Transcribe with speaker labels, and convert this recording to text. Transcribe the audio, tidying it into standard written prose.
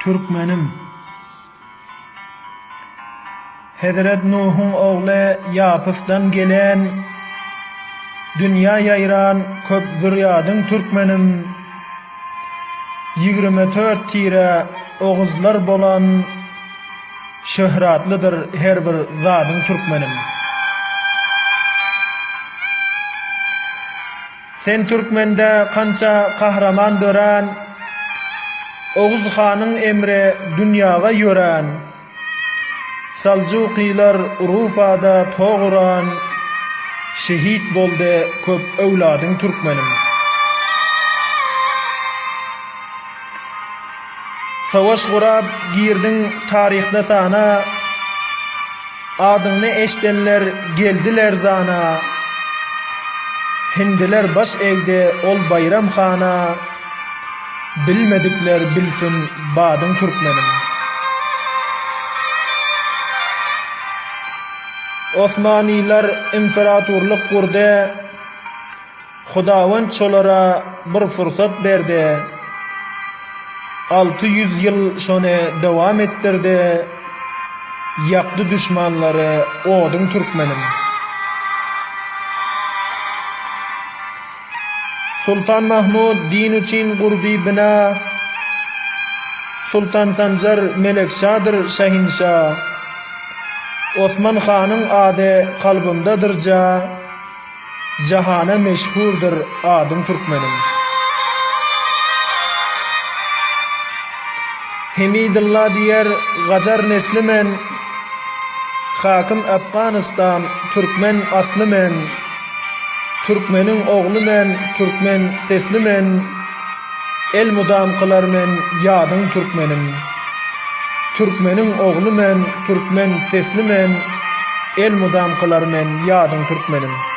Speaker 1: Türkmenim. Hezret Nuhuň ogly Ýapysdan gelen, Dünýä ýaýran köp zürýadyň türkmenim. 24 tire oguzlar bolan, Şöhratlydyr her bir zadyň türkmenim. Sen türkmende kança kahraman dörän, Oguz hanyň emri dünýaga ýörän, Saljukylar Urufada tog uran, Şehit boldy köp öwladyň türkmeniň. Savaş gurap girdiň taryhda sana, Adyňny eşdenler geldi lerzana, Hindiler baş egdi ol Baýram hana, Bilmedikler bilsin badyň türkmeniň. Osmanylar imperatorlyk gurdy, Hudawent şolara bir fursat berdi. 600 ýyl şony dowam etdirdi. Ýakdy duşmanlary oduň türkmeniň. Sultan Mahmud din üçin gurdy bina. Sultan Sanjar Melekşadyr şahinşa. Osman hanyň ady kalbymdadyr ja. Jahana meşhurdyr adyň türkmeniň. Hemidylla diýer gajar nesli men, Hakym Afganystan türkmen asly men, Türkmeniň ogly men, türkmen sesli men, Elmydam kylar men ýadyň türkmeniň. Türkmeniň ogly men, türkmen sesli men, Elmydam kylar men ýadyň türkmeniň.